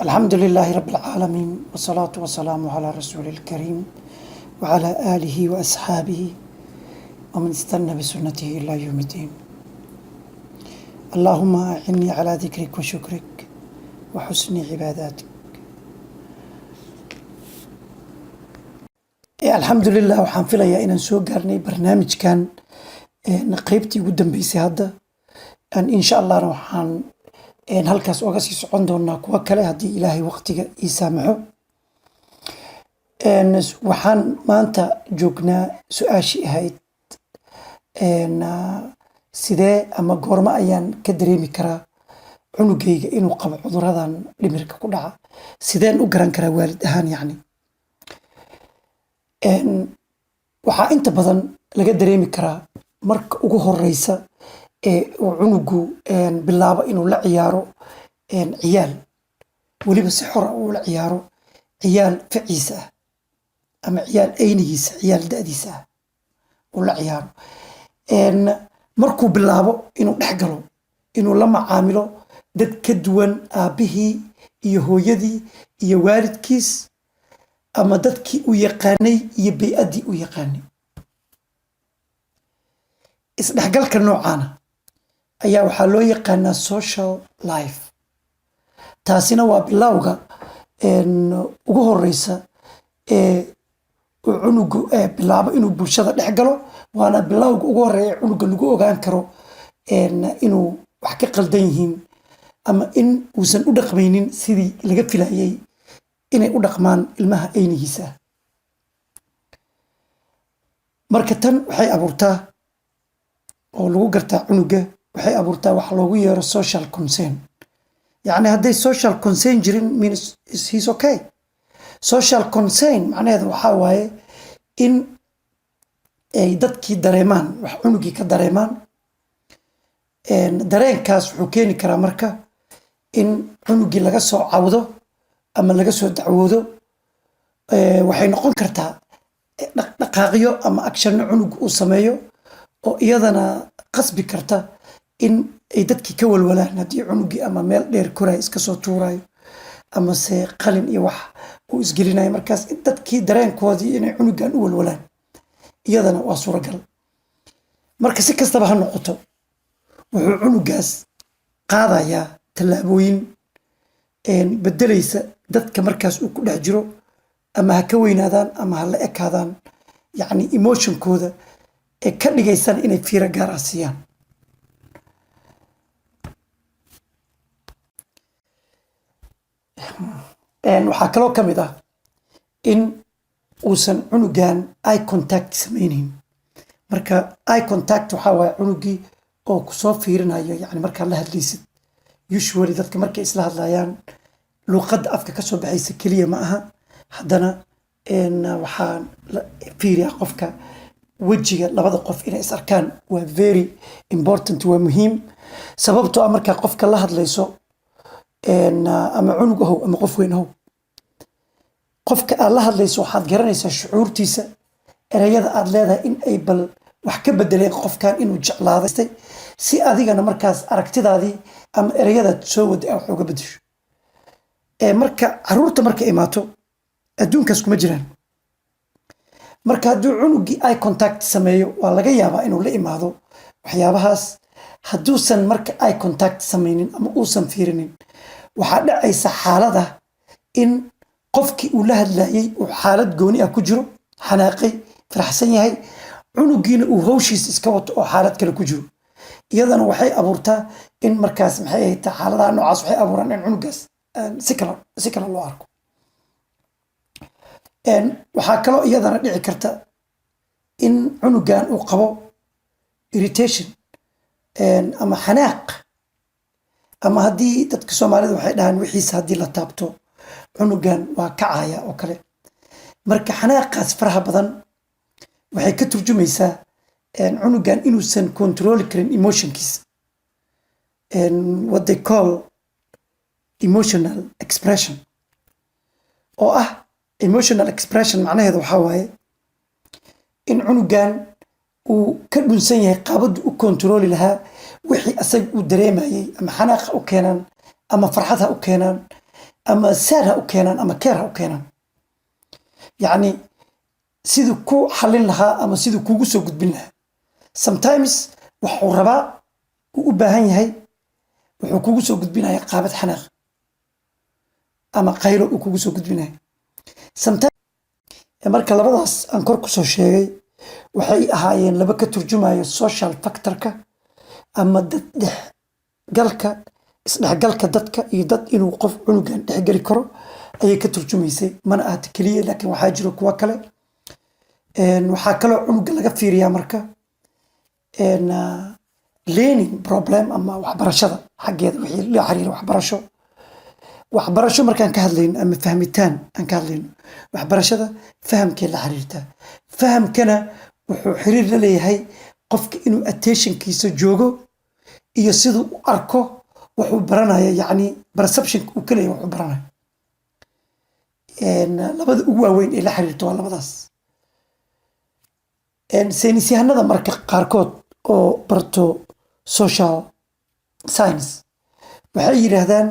الحمد لله رب العالمين، والصلاة والسلام على رسول الكريم وعلى آله وأصحابه ومن استنى بسنته إلى يوم الدين. اللهم أعني على ذكرك وشكرك وحسن عباداتك. Alxamdulilah, waxaan filayaa inaan soo gaarnay barnaamijkan qeybtii ugu dambeysay hadda. Insha Allahna waxaan halkaas oga sii socon doonaa kuwo kale haddii Ilaahay waqtiga ii saamaxo. Waxaan maanta joognaa su-aashii ahayd: sidee ama goormo ayaan ka dareemi karaa cunugayga inuu qabo cuduradan dhimirka ku dhaca? Sideen u garan karaa waalid ahaan? Yacni, waxaa inta badan laga dareemi karaa marka ugu horeysa ee uu cunugu bilaabo inuu la ciyaaro ciyaal, weliba si xora uu la ciyaaro ciyaal faciisa ah ama ciyaal aynigiisa, ciyaal da'diisa ah uu la ciyaaro. Markuu bilaabo inuu dhex galo, inuu la macaamilo dad ka duwan aabbihii iyo hooyadii iyo waalidkiis ama dadkii uu yaqaanay iyo bey-addii uu yaqaanay. Isdhexgalka noocaana ayaa waxaa loo yaqaanaa social life. Taasina waa bilowga ugu horeysa ee uu cunugu bilaabo inuu bulshada dhex galo, waana bilowga ugu horeeya cunuga lagu ogaan karo inuu wax ka qaldan yihiin ama in uusan u dhaqmaynin sidii laga filayay inay u dhaqmaan ilmaha aynigiisa ah. Marka tan waxay abuurtaa oo lagu gartaa cunuga, waxay abuurtaa wax loogu yeero social concern. Yacni, hadday social concern jirin, means he's okay. Social concern macnaheedu waxaa waaye in ay dadkii dareemaan wax, cunugii ka dareemaan. Dareenkaas wuxuu keeni karaa marka in cunugii laga soo cawdo ama laga soo dacwoodo. Waxay noqon kartaa dhaqdhaqaaqyo ama actionno cunuga uu sameeyo oo iyadana qasbi karta in ay dadkii ka walwalaan, haddii cunugii ama meel dheer korayo iska soo tuurayo ama se qalin iyo wax uu isgelinayo. Markaas dadkii dareenkoodii inay cunugan u walwalaan iyadana waa suuragal. Marka si kastaba ha noqoto, wuxuu cunugaas qaadayaa tallaabooyin bedelaysa dadka markaas uu ku dhex jiro, ama ha ka weynaadaan ama ha la ekaadaan, yacni emotionkooda ee ka dhigaysan inay fiiro gaar ah siiyaan. Waxaa kaloo ka mid ah in uusan cunugan eye contact samaynayn. Marka eye contact waxaa waaye cunugii oo kusoo fiirinayo, yani markaad la hadlaysid. Usually dadka markay isla hadlayaan, luuqadda afka kasoo baxaysa keliya ma aha, haddana waxaan la fiiriyaa qofka wejiga. Labada qof inay is arkaan waa very important, waa muhiim, sababtoo ah markaa qofka la hadlayso, ama cunug ahow ama qof weyn ahow, qofka aad la hadlayso waxaad garanaysaa shucuurtiisa, ereyada aad leedahay in ay bal wax ka bedeleen qofkan inuu jeclaaday, si adigana markaas aragtidaadii ama ereyadaad soo waday aad wax uga bedesho. Marka caruurta markay imaato, adduunkaas kuma jiraan. Marka hadduu cunugii eye contact sameeyo, waa laga yaabaa inuu la imaado waxyaabahaas. Hadduusan marka eye contact samaynin ama uusan fiirinin, waxaa dhacaysa xaalada in qofkii uu la hadlayay uu xaalad gooni ah ku jiro, xanaaqay, faraxsan yahay, cunugiina uu hawshiisa iska wato oo xaalad kale ku jiro. Iyadana waxay abuurtaa in markaas, maxay ahayd, xaaladaha noocaas waxay abuuraan in cunugaas si kale loo arko. Waxaa kaloo iyadana dhici karta in cunugan uu qabo irritation ama xanaaq, ama haddii dadka Soomaalida waxay dhahaan wixiisa haddii la taabto cunugan waa kacaya oo kale. Marka xanaaqaas faraha badan waxay ka turjumaysaa cunugan inuusan controli karin emotionkiisa, what they call emotional expression. Oo ah emotional expression macnaheedu waxaa waaye in cunugan uu ka dhunsan yahay qaabaddu u controli lahaa wixii asaga uu dareemayay, ama xanaaqa u keenaan ama farxad ha u keenaan. Ama sad ha u keenaan ama care ha u keenaan, yacni siduu ku xallin lahaa ama siduu kugu soo gudbin lahaa. Sometimes waxuu rabaa uu u baahan yahay wuxuu kugu soo gudbinaya qaabad xanaaq ama qaylo uu kugu soo gudbinaya sometimes. Marka labadaas aan kor kusoo sheegay waxay ahaayeen laba ka turjumayo social factorka ama dad dhexgalka, isdhexgalka dadka iyo dad, inuu qof cunugan dhexgeli karo ayay ka turjumaysay. Mana ahata keliya, laakiin waxaa jiro kuwo kale. Waxaa kaloo cunuga laga fiiriyaa marka learning problem ama waxbarashada xaggeeda, wixii la xiriira waxbarasho. Waxbarasho markaan ka hadlayno ama fahmitaan aan ka hadlayno, waxbarashada fahamkee la xiriirtaa. Fahamkana wuxuu xiriir la leeyahay qofka inuu attentionkiisa joogo iyo siduu u arko wuxuu baranaya, yacni perceptionka uu ka leeyahay wuxuu baranayo. Labada ugu waaweyn ee la xiriirto waa labadaas. Saynisyahanada marka qaarkood oo barto social science waxay yidhaahdaan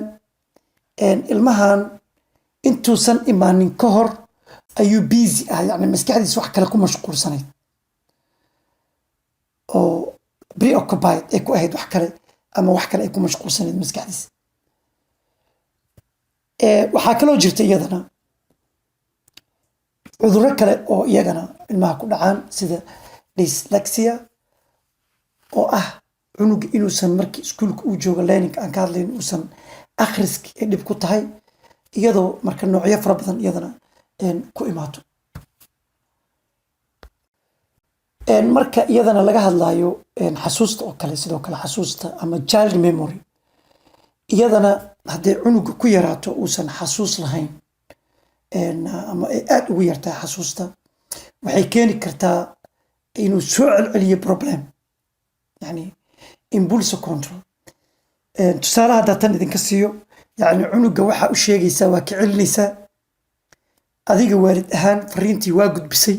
ilmahan intuusan imaanin ka hor ayuu busy ah, yani maskaxdiisa wax kale ku mashquulsanayd oo preoccupied ay ku ahayd wax kale ama wax kale ay ku mashquulsanayd maskaxdiisa. Waxaa kaloo jirta iyadana cudurro kale oo iyagana ilmaha ku dhacaan, sida dyslexia, oo ah cunuga inuusan markii iskuulka uu joogo, learning aan ka hadlayn, uusan akhriski ay dhib ku tahay, iyadoo marka noocyo fara badan iyadana ku imaato. Marka iyadana laga hadlayo xasuusta oo kale, sidoo kale xasuusta ama child memory, iyadana hadday cunuga ku yaraato, uusan xasuus lahayn ama ay aada ugu yartahay xasuusta, waxay keeni kartaa inuu soo celceliyo problem, yani impulse control. Tusaale haddaa tan idinka siiyo, yani cunuga waxaa u sheegaysaa, waa ka celinaysaa adiga waalid ahaan, fariintii waa gudbisay,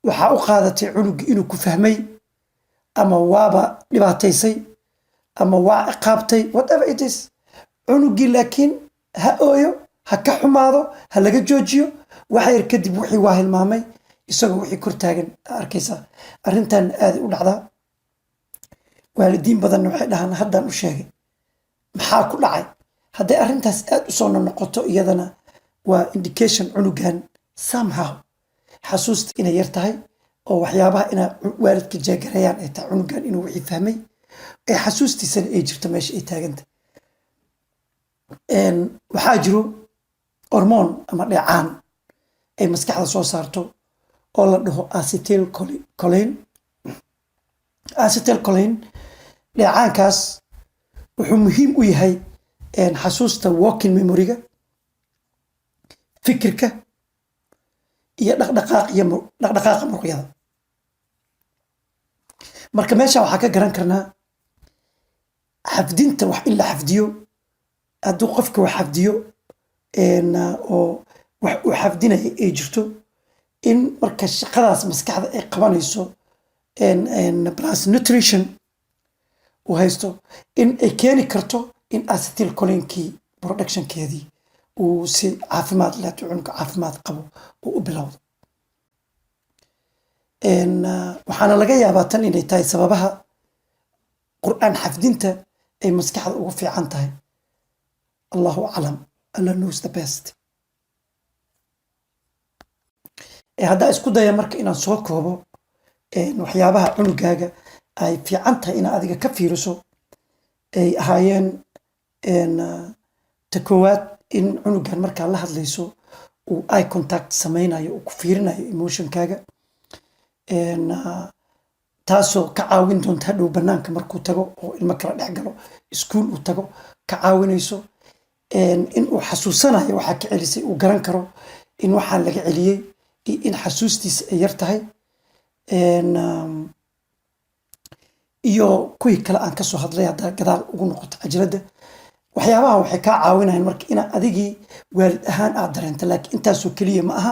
waxaa u qaadatay cunuga inuu ku fahmay, ama waaba dhibaataysay ama waa ciqaabtay, whatever it is. Cunugii laakiin ha ooyo, ha ka xumaado, ha laga joojiyo, waxa yar kadib wixii waa hilmaamay isagoo wixii kor taagan arkaysaa. Arrintan aaday u dhacdaa. Waalidiin badanna waxay dhahaan, "Haddaan u sheegay, maxaa ku dhacay?" Hadday arrintaas aad u soo noqoto, iyadana waa indication cunugan somehow xasuusta inay yar tahay, oo waxyaabaha inaa waalidka jeegarayaan ay tahay cunugan inuu wixii fahmay ee xasuustiisana ay jirto meesha ay taaganta. Waxaa jiro hormoon ama dheecaan ay maskaxda soo saarto oo la dhaho acetylcholine. Acetylcholine dheecaankaas wuxuu muhiim u yahay xasuusta, working memoryga, fikirka iyo dhaqdhaqaaqa muruqyada. Marka meesha waxaa ka garan karnaa xafdinta, wax in la xafdiyo. Hadduu qofka wax xafdiyo oo wax uu xafdinaya ay jirto, in marka shaqadaas maskaxda ay qabanayso plus nutrition uu haysto, in ay keeni karto in acetylcholinekii productionkeedii uu si caafimaad leh, cunuga caafimaad qabo, uu u bilowdo. Waxaana laga yaabaa tan inay tahay sababaha Qur'aan xafdinta ay maskaxda ugu fiican tahay. Allahu aclam, Allah knows the best. Haddaa isku daya marka inaan soo koobo waxyaabaha cunugaaga ay fiican tahay inaad adiga ka fiiriso, ay ahaayeen ta koowaad, in cunugan markaa la hadlayso uu eye contact sameynayo, uu ku fiirinayo emotionkaaga, taasoo ka caawin doonta hadhow banaanka markuu tago oo ilmo kala dhex galo, iskuul uu tago, ka caawinayso in uu xasuusanayo waxaa ka celisay, uu garan karo in waxaan laga celiyey iyo in xasuustiisa ay yar tahay, iyo kuwii kale aan kasoo hadlay haddaa gadaal ugu noqoto cajiradda. Waxyaabaha waxay kaa caawinayaan marka inaa adigii waalid ahaan aad dareento, laakiin intaasoo keliya ma aha.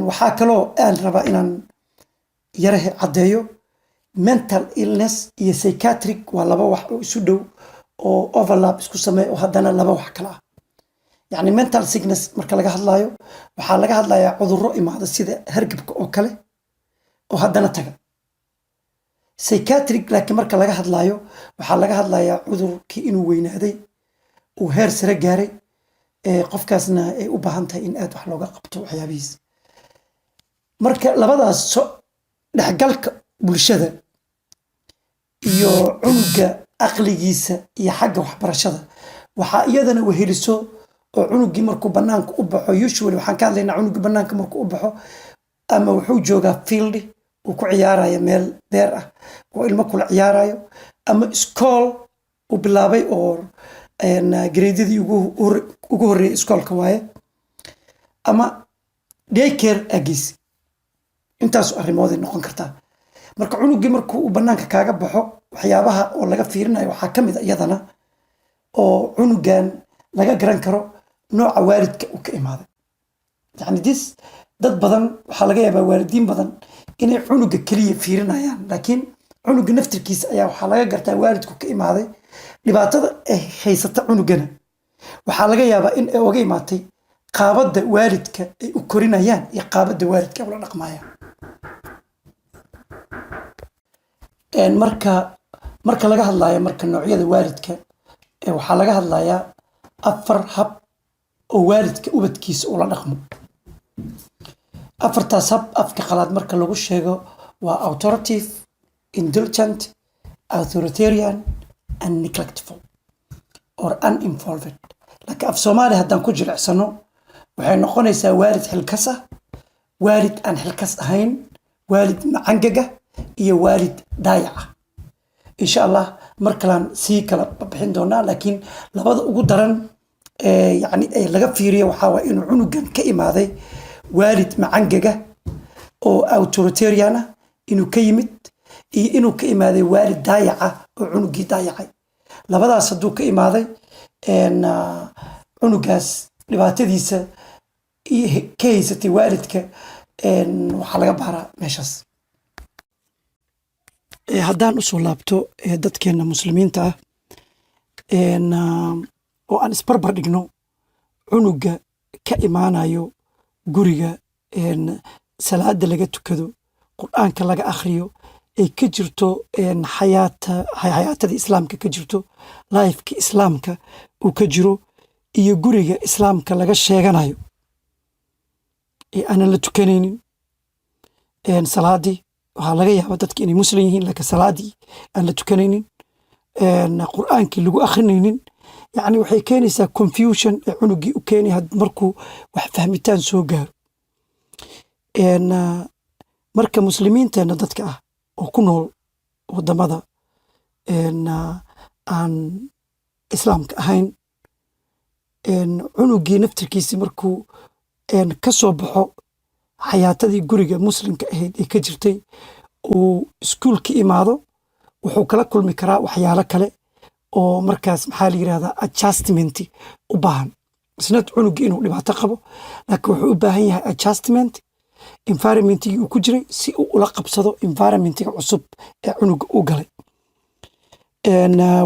Waxaa kaloo aan rabaa inaan yarahe caddeeyo, mental illness iyo psychiatric waa laba wax oo isu dhow. oo overlap isku sameeya oo haddana laba wax kala ah. Yacni mental sickness marka laga hadlayo, waxaa laga hadlayaa cudurro imaada sida hargabka oo kale oo haddana taga. Psychiatric laakiin marka laga hadlayo, waxaa laga hadlayaa cudurkii inuu weynaaday, uu heer sare gaaray, qofkaasna ay u baahan tahay in aad wax looga qabto waxyaabihiis. Marka labadaas so dhexgalka bulshada iyo cunuga aqligiisa iyo xagga waxbarashada waxaa iyadana weheliso oo cunugii markuu banaanka u baxo, usually waxaan ka hadlaynaa cunugii banaanka markuu u baxo, ama wuxuu joogaa field uu ku ciyaarayo, meel beer ah oo ilmo kula ciyaarayo, ama iskool uu bilaabay oo grade-yadii ugu horreeyay iskoolka waaye, ama daycare agiis. Intaasu arrimooday noqon kartaa. Marka cunugii markuu uu banaanka kaaga baxo, waxyaabaha oo laga fiirinayo waxaa ka mid a iyadana oo cunugan laga garan karo nooca waalidka uu ka imaaday. Yani this dad badan waxaa laga yaabaa, waalidiin badan, inay cunuga keliya fiirinayaan, laakiin cunuga naftirkiisa ayaa waxaa laga gartaa waalidku ka imaaday. Dhibaatada ay haysata cunugana waxaa laga yaabaa in ay oga imaatay qaabadda waalidka ay u korinayaan iyo qaabadda waalidka ay ula dhaqmayaan. Marka laga hadlayo marka noocyada waalidka, waxaa laga hadlayaa afar hab oo waalidka ubadkiisa ula dhaqmo. Afartaas hab afka qalaad marka lagu sheego waa authoritative, indulgent, authoritarian and neglectful or uninvolved. Laakiin af Soomaali haddaan ku jilicsano, waxay noqonaysaa waalid xilkas ah, waalid aan xilkas ahayn, waalid macangaga iyo waalid daayac ah. Insha Allah mar kalaan sii kala bixin doonaa, laakiin labada ugu daran yani ee laga fiiriyo waxaa waay inuu cunugan ka imaaday waalid macangaga oo authoritarian ah inuu ka yimid, iyo inuu ka imaaday waalid daayaca oo cunugii daayacay. Labadaas hadduu ka imaaday, cunugaas dhibaatadiisa ka haysatay waalidka waxaa laga baaraa meeshaas. Haddaan usoo laabto dadkeena Muslimiinta ah oo aan isbarbar dhigno cunuga ka imaanayo guriga salaada laga tukado, Qur'aanka laga akhriyo, ay ka jirto xayaata, xayaatada Islaamka ka jirto, life-ka Islaamka uu ka jiro, iyo guriga Islaamka laga sheeganayo ee aanan la tukanaynin salaadii. Waxaa laga yaabaa dadka inay Muslim yihiin, laakiin salaadii aan la tukanaynin, Qur'aankii lagu akhrinaynin. Yacni waxay keenaysaa confusion ee cunugii u keenay markuu wax fahmitaan soo gaaro. Marka Muslimiinteena dadka ah oo ku nool wadamada aan Islaamka ahayn, cunugii naftirkiisi markuu ka soo baxo xayaatadii guriga Muslimka ahayd ee ka jirtay, uu iskuulka imaado, wuxuu kala kulmi karaa waxyaalo kale oo markaas, maxaa la yirahdaa, adjustment u baahan. Isnad cunugii inuu dhibaato qabo, laakiin wuxuu u baahan yahay adjustment environment-igii uu ku jiray si uu ula qabsado environment-iga cusub ee cunuga uu galay.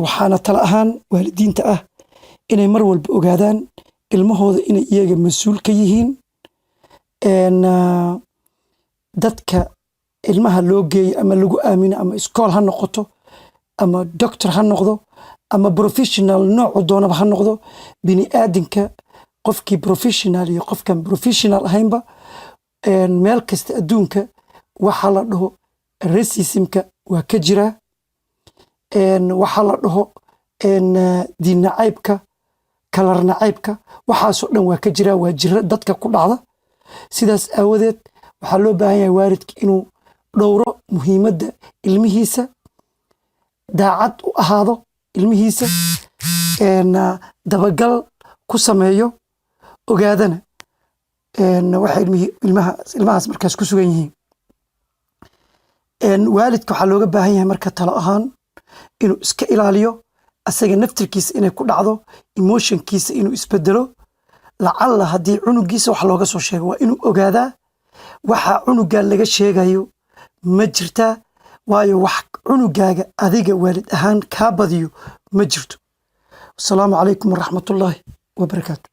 Waxaana tala ahaan waalidiinta ah inay mar walba ogaadaan ilmahooda inay iyaga mas-uul ka yihiin. Dadka ilmaha loo geeyo ama lagu aamino, ama iskool ha noqoto ama doctor ha noqdo ama professional noocu doonaba ha noqdo, bini aadinka qofkii professional iyo qofkan professional ahaynba, meel kasta adduunka waxaa la dhaho racism-ka waa ka jiraa, waxaa la dhaho diin nacaybka, colour nacaybka, waxaasoo dhan waa ka jiraa, waa jira dadka ku dhacda. Sidaas aawadeed waxaa loo baahan yahay waalidka inuu dhowro muhiimadda ilmihiisa, daacad u ahaado ilmihiisa, dabagal ku sameeyo, ogaadana waxay ilmahaas markaas ku sugan yihiin. Waalidka waxaa looga baahan yahay marka talo ahaan inuu iska ilaaliyo asaga naftirkiisa inay ku dhacdo emotion-kiisa inuu isbedelo lacalla haddii cunugiisa wax looga soo sheego. Waa inuu ogaadaa waxa cunuga laga sheegayo ma jirtaa, waayo wax cunugaaga adiga waalid ahaan kaa badiyo ma jirto. Wasalaamu calaykum waraxmatullaahi wabarakaatu.